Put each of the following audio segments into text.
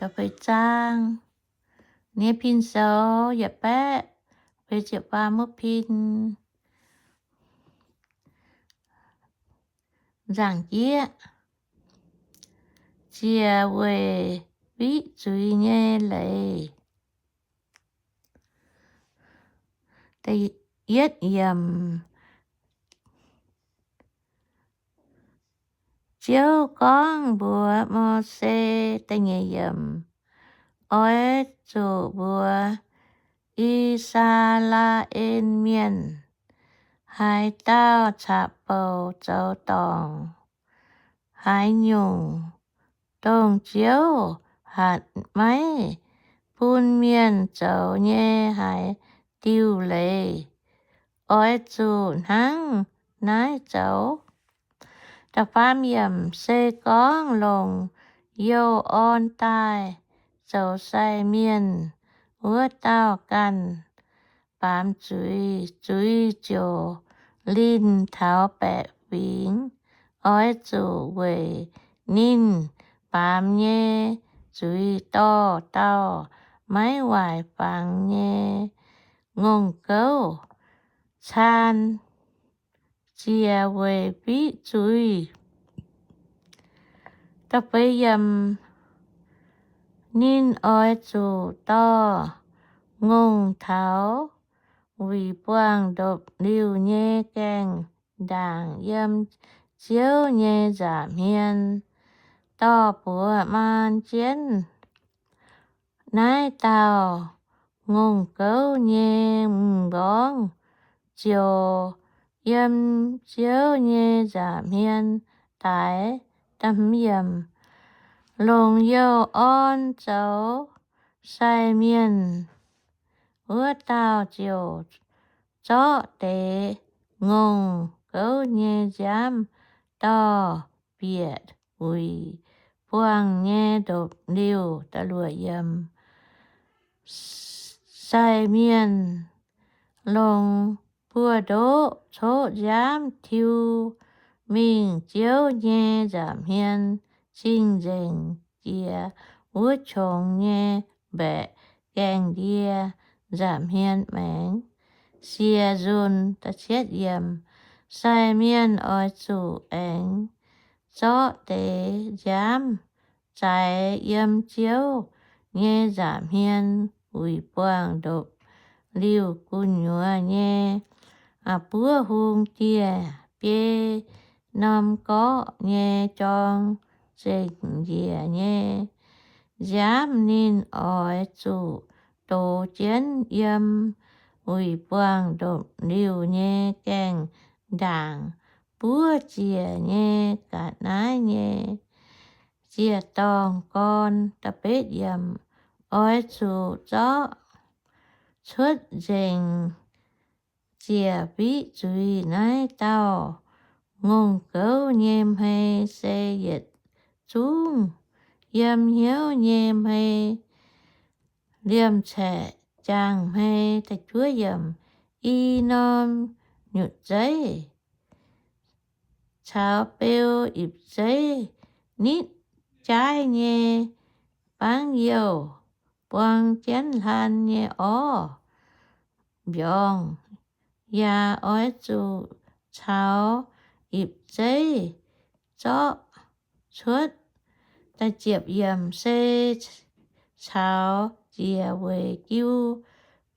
Da'feix zaang nyei pin sou yietc baeqv feix ziepc faam wuov pin. Nzaangc jieqv, ziec weic fiqv zuiz nyei leiz. Yietv yiemc. Ziouv gorngv mbuox Mose, da'nyeic yiemc, oix zuqc mbuox I^saa^laa^en Mienh, haaix dauh caqv-bouc zoux dorngc haaix nyungc, dongh Ziouv hatc maiv bun mienh zoux nyei haaix diuh leiz, oix zuqc hnangv naaiv zoux. Da'faam yiemc, se gorngv longc youh orn daaih zoux sai mienh wuov dauh ganh baamz zuiz, zuiz ziouc linh taux baeqc fingx. Oix zuqc weic ninh baamz nyei zuiz dorh dauh maiv waaic fangx nyei ngongh gouv caan ziec weic fiqv zuiz. Da'feix yiemc, ninh oix zuqc dorh ngongh taux wuic buangh ndopv-liuh nyei gaengh ndaangc yiem Ziouv nyei nza'hmien, dorh buoz maan jienv naaiv dauh ngongh gouv nyei m'nqorngv ziouc yiem Ziouv nyei nza'hmien daix. Longc youh orn zoux sai mienh wuov dauh ziouc zorqv deix ngongh gouv nyei nziaamv dorh bieqc wuic buangh nyei ndopv-liuh. Sai mienh longc buoz-ndoqv coqv nziaamv tiuv mingh Ziouv nyei nza'hmien cing-nzengc jiex wuov qongx nyei mbaeqc gaengh ndie nza'hmien maengx siec nzunc. Sai mienh oix zuqc aengx zorqv deix nziaamv zaaix yiem Ziouv nyei nza'hmien wuic buangh ndopv-liuh gu'nyuoz nyei buov hung dieh biei norm gorqv nyei jorng zengc njiec nyei nziaamv. Ninh oix zuqc dox jienv yiem wuic buangh ndopv-liuh nyei gaengh ndaangc buov ziec nyei ga'naaiv nyei ziec-dorngh gorn. Oix zuqc zorqv cuotv nzengc ziec fiqv zuiz naaiv dauh ngongh gouv nyei hmei se yietc zungv yiem hnyouv nyei hmei, liemh caeqv jaangh hmei. I norm nyutc zeiv caux beu ipc zeiv nitv jaaiv nyei bangv youh buang jienv hlan nyei orv mbiorngz, yaac oix zuqc caux ipc zeiv zorqv cuotv. Se caux ziec weic jiu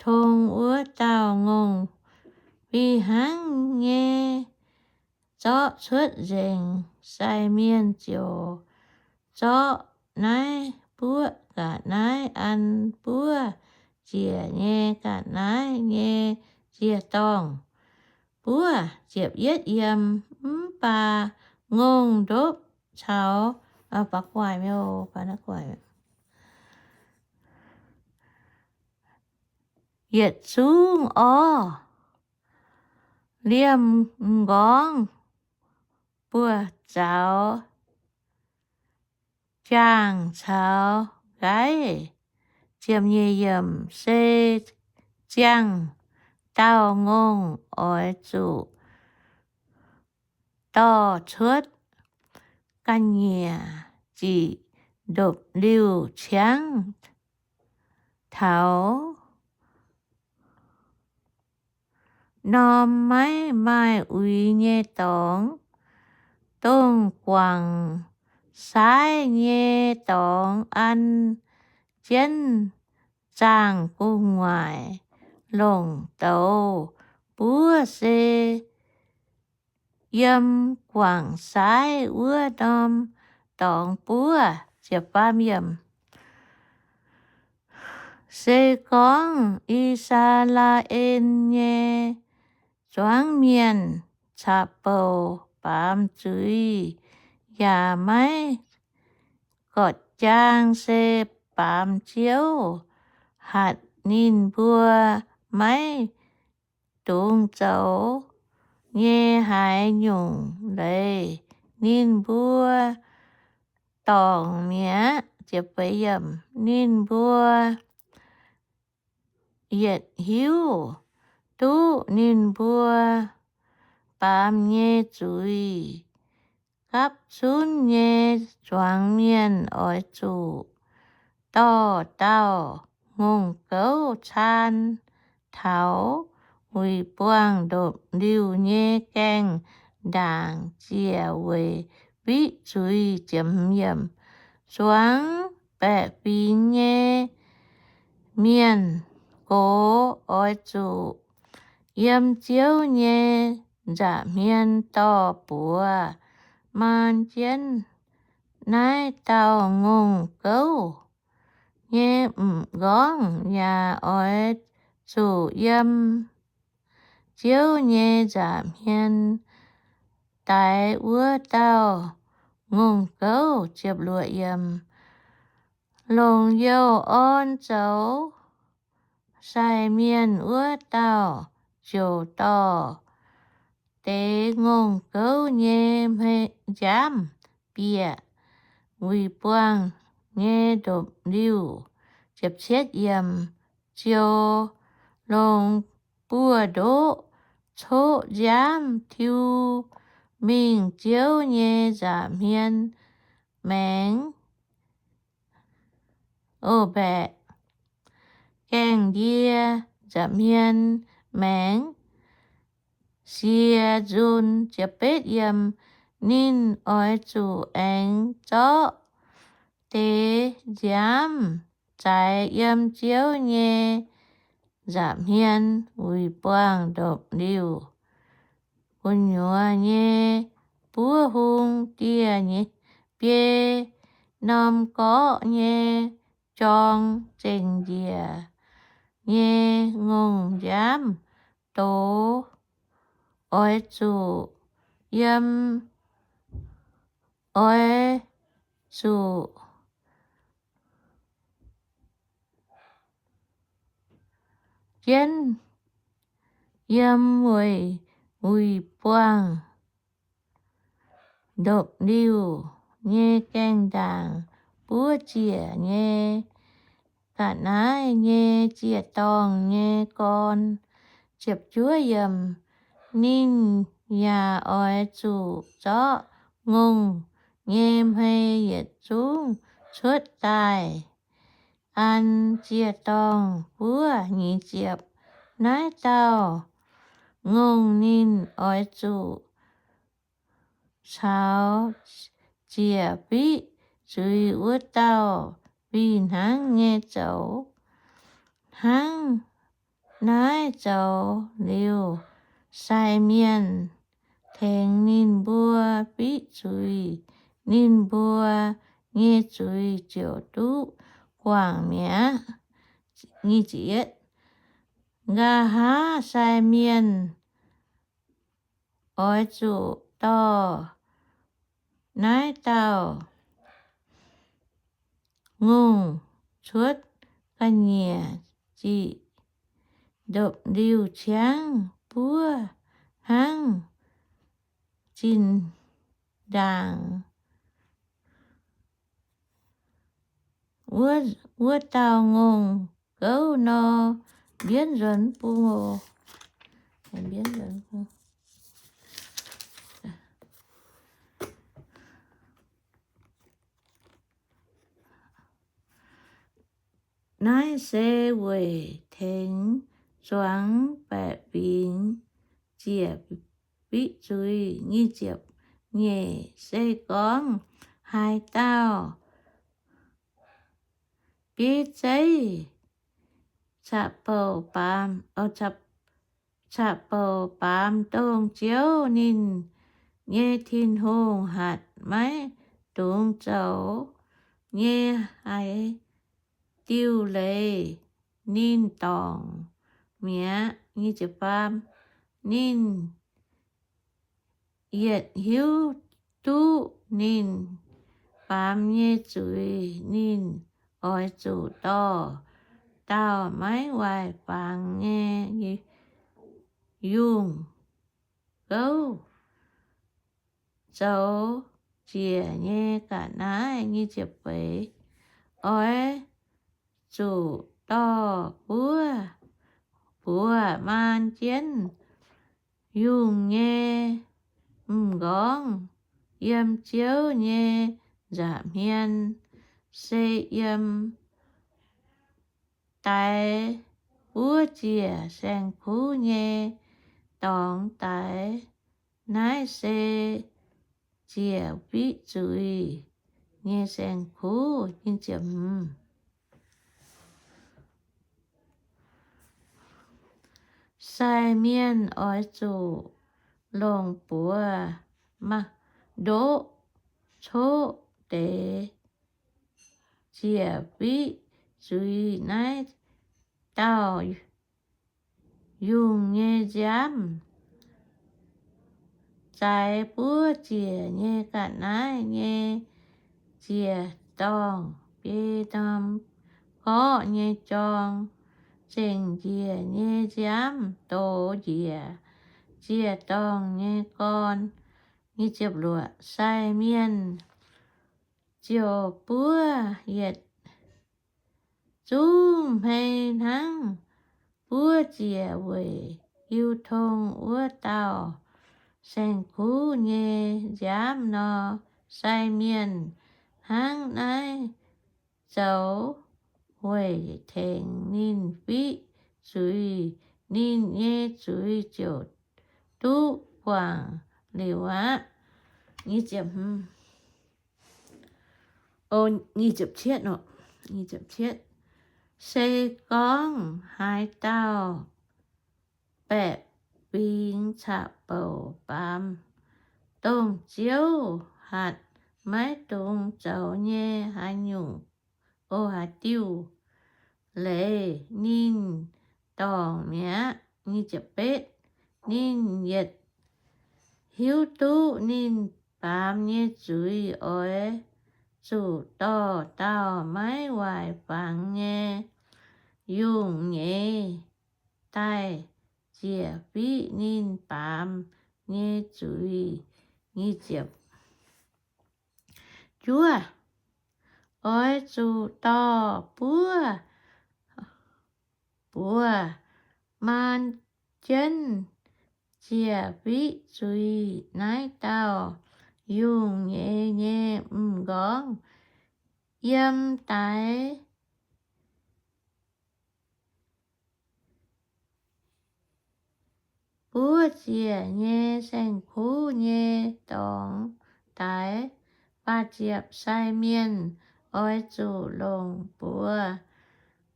tong wuov dauh ngongh fih hnangv nyei zorqv cuotv nzengc. Sai mienh ziouc zorqv naaiv buoqv ga'naaiv an buov ziec nyei ga'naaiv nyei ziec-dorngh buov. Mv baac ngongh ndopv caux yietc zungv orv, liemh m'nqorngv, buoz-zaux, jaangh caux nqaiv. Se ziangh dauh ngongh oix zuqc dorh cuotv ga'nyiec ziqc ndopv-liuh ciangv taux norm maiv maaih uix nyei dorngx, dongh guangc saaiv nyei dorngx an jienv zaangh gu'nguaaic longc douz buov se yiem guangc saaiv wuov norm dorngx buov. Se gorngv I^saa^laa^en nyei zuangx mienh caqv-bouc baamz zuiz yaac maiv gorqv-jaang se baamz Ziouv hatc ninh mbuo maiv dungx zoux nyei haaix nyungc leiz, ninh mbuo dorngc mi'aqv. Ninh mbuo yietc hiuv duqv ninh mbuo baamz nyei zuiz. Gapv zunv nyei zuangx mienh oix zuqc dorh dauh ngongh gouv caan taux wuic buangh ndopv-liuh nyei gaengh ndaangc ziec weic fiqv zuiz. Zuangx baeqc fingx nyei mienh gox oix zuqc yiem Ziouv nyei nza'hmien dorh buoz maan jienv naaiv dauh ngongh gouv nyei m'nqorngv, yaac oix zuqc yiem Ziouv nyei nza'hmien daix wuov dauh ngongh gouv. Longc youh orn zoux sai mienh wuov dauh ziouc dorh deix ngongh gouv nyei nziaamv bieqc wuic buangh nyei ndopv-liuh. Ziouc longc buoz-ndoqv coqv nziaamv tiuv mingh Ziouv nyei nza'hmien maengx, o, mbaeqc gaengh ndie nza'hmien maengx sie nzunc. Ninh oix zuqc aengx zorqv deix nziaamv zaaix yiem Ziouv nyei nza'hmien wuic buangh ndopv-liuh gu'nyuoz nyei buov hung dieh biei norm gorqv nyei jorng zengc njiec nyei ngongh nziaamv doz. Oix zuqc yiem, oix zuqc jienv yiem weic wuic buangh ndopv-liuh nyei gaengh ndaangc buov ziec nyei ga'naaiv nyei ziec-dorngh nyei gorn. Ninh yaac oix zuqc zorqv ngongh nyei hmei yietc zungv cuotv daaih an ziec-dorngh buov. Naaiv dauh ngongh ninh oix zuqc caux ziec fiqv zuiz wuov dauh fih hnangv nyei zoux. Hnangv naaiv zoux liuz, sai mienh tengx ninh mbuo fiqv zuiz, ninh mbuo nyei zuiz ziouc duqv guangc mi'aqv. Nqa'haav sai mienh oix zuqc dorh naaiv dauh ngongh cuotv ga'nyiec ziqc ndopv-liuh ciangv buov hnangv zinh ndaangc wuov dauh ngongh gouv nor. Mbienv nzuonx bung oc. Naaiv se weic tengx zuangx baeqc fingx ziec fiqv zuiz. Nyic ziepc nyeic, se gorngv haaix dauh bieiv zeiv caqv-bouc baamz, caqv-bouc baamz dongh Ziouv ninh nyei Tin-Hungh hatc maiv dungx zoux nyei haaix diuh leiz, ninh dorngc mi'aqv. Ninh yietv hiuv duqv ninh baamz nyei zuiz, ninh oix zuqc dorh dauh maiv waaic fangx nyei yungh gouv zoux ziec nyei ga'naaiv. Nyic ziepc feix, oix zuqc dorh buov buoz maan jienv yungh nyei m'nqorngv yiem Ziouv nyei nza'hmien, se yiem daix buov ziec saeng-kuv nyei dorngx daix. Naaiv se ziec fiqv zuiz nyei saeng-kuv. Sai mienh oix zuqc longc buoz ndoqv coqv deix ziec fiqv zuiz naaiv dauh yungh nyei nziaamv, zaaix buov ziec nyei ga'naaiv nyei ziec-dorngh biei norm gorqv nyei jorng, zengc njiec nyei nziaamv dox njiec ziec-dorngh nyei gorn. Sai mienh ziouc buov yietc zungv hmei hnangv buov ziec weic jiu tong wuov dauh saeng-kuv nyei nziaamv nor. Sai mienh hnangv naaiv zoux weic tengx ninh fiqv zuiz, ninh nyei zuiz ziouc duqv guangc liuz aqv. Se gorngv haaix dauh baeqc fingx caqv-bouc baamz, dongh Ziouv hatc maiv dungx zoux nyei haaix nyungc, o, haaix diuh leiz, ninh dorngc mi'aqv. Ninh yietv hiuv duqv ninh baamz nyei zuiz oix zuqc dorh dauh maiv waaic fangx nyei yungh nyeiz daaih ziec fiqv ninh baamz nyei zuiz. Juov, oix zuqc dorh buov buoz maan jienv ziec fiqv zuiz naaiv dauh yungh nyeiz nyei m'nqorngv yiem daix buov ziec nyei saeng-kuv nyei dorngx daix. Faah ziepc, sai mienh oix zuqc longc buoz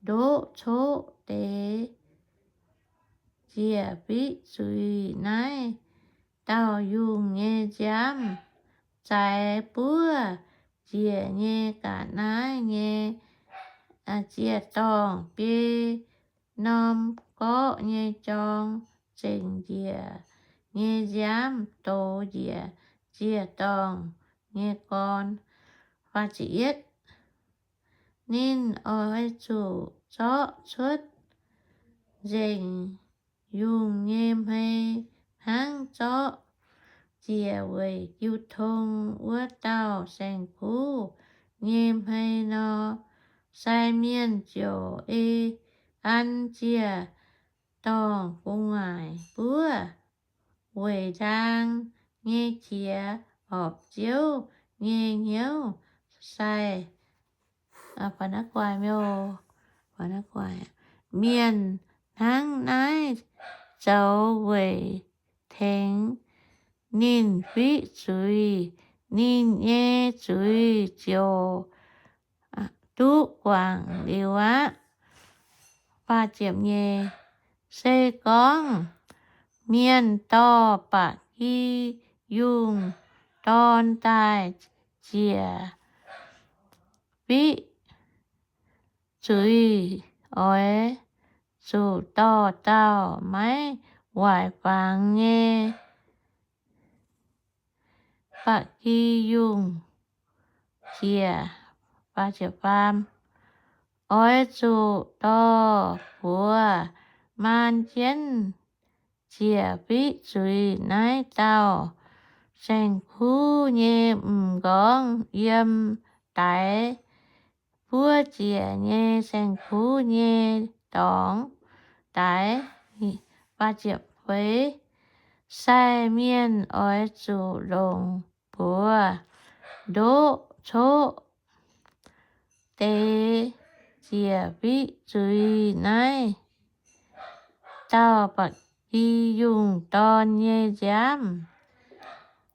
ndoqv coqv deix ziec fiqv zuiz naaiv dauh yungh nyei nziaamv, zaaix buov ziec nyei ga'naaiv nyei ziec-dorngh biei norm gorqv nyei jorng, zengc njiec nyei nziaamv dox njiec ziec-dorngh nyei gorn. Ninh oix zuqc zorqv cuotv nzengc yungh nyei hmei hnangv zorqv ziec weic jiu tong wuov dauh saeng-kuv nyei hmei nor. Sai mienh ziouc ei an ziec-dorngh gu'nguaaic buov, weic ndaang nyei qiex horpc Ziouv nyei hnyouv sai. Mienh hnangv naaiv zoux weic tengx ninh fiqv zuiz, ninh nyei zuiz ziouc duqv guangc liuz aqv. Se gorngv mienh dorh ba'gi yungh dorn daaih ziec fiqv zuiz, oix zuqc dorh dauh maiv waaic fangx nyei ba'gi yungh ziec. Oix zuqc dorh buoz maan jienv ziec fiqv zuiz naaiv dauh saeng-kuv nyei m'nqorngv yiem daix buov ziec nyei saeng-kuv nyei dorngx daix. Sai mienh oix zuqc longc buoz ndoqv coqv deix ziec fiqv zuiz naaiv dauh ba'gi yungh dorn nyei nziaamv.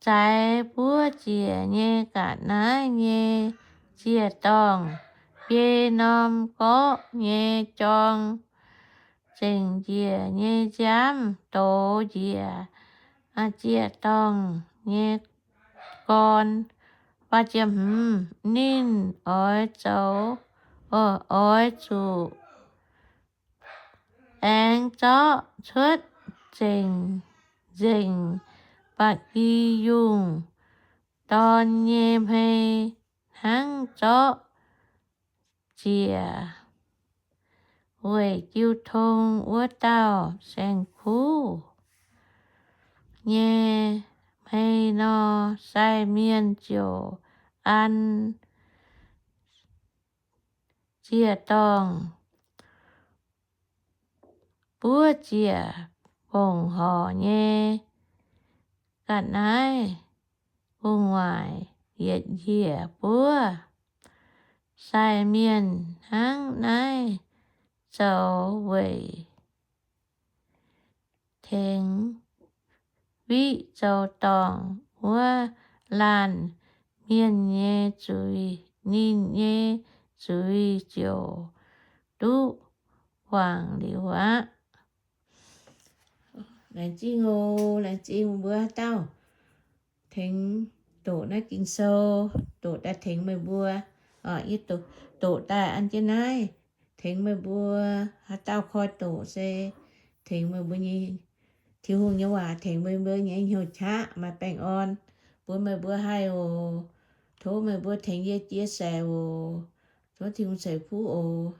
Zaaix buov ziec nyei ga'naaiv nyei ziec-dorngh biei norm gorqv nyei jorng, zengc njiec nyei nziaamv dox njiec ziec-dorngh nyei gorn. Ninh oix zoux, oix zuqc aengx zorqv cuotv zengc, nzengc ba'gi yungh dorn nyei hmei hnangv zorqv ziec weic jiu tong wuov dauh saeng-kuv nyei hmei nor. Sai mienh ziouc an ziec-dorngh buov ziec fongc horc nyei ga'naaiv gu'nguaaic yietc njiec buov. Sai mienh hnangv naaiv zoux weic tengx fiqv zoux dorngc wuov laanh mienh nyei zuiz, ninh nyei zuiz ziouc duqv guangc liuz aqv. Laengz zingh oc. Laengz zingh mbuo haaix dauh tengx doqc naaiv Ging-Sou, doqc daaih tengx meih mbuo. Yie doqc daaih an jienv naaiv tengx meih mbuo. Haaix dauh koi doqc se tengx meih mbuo nyei, Tin-Hungh nyei waac tengx meih mbuo nyei hnyouv qaqv maaih baengh orn bun meih mbuo haih oc. Tov meih mbuo tengx yie chia sẻ oc. Tov Tin-Hungh ceix fuqv oc.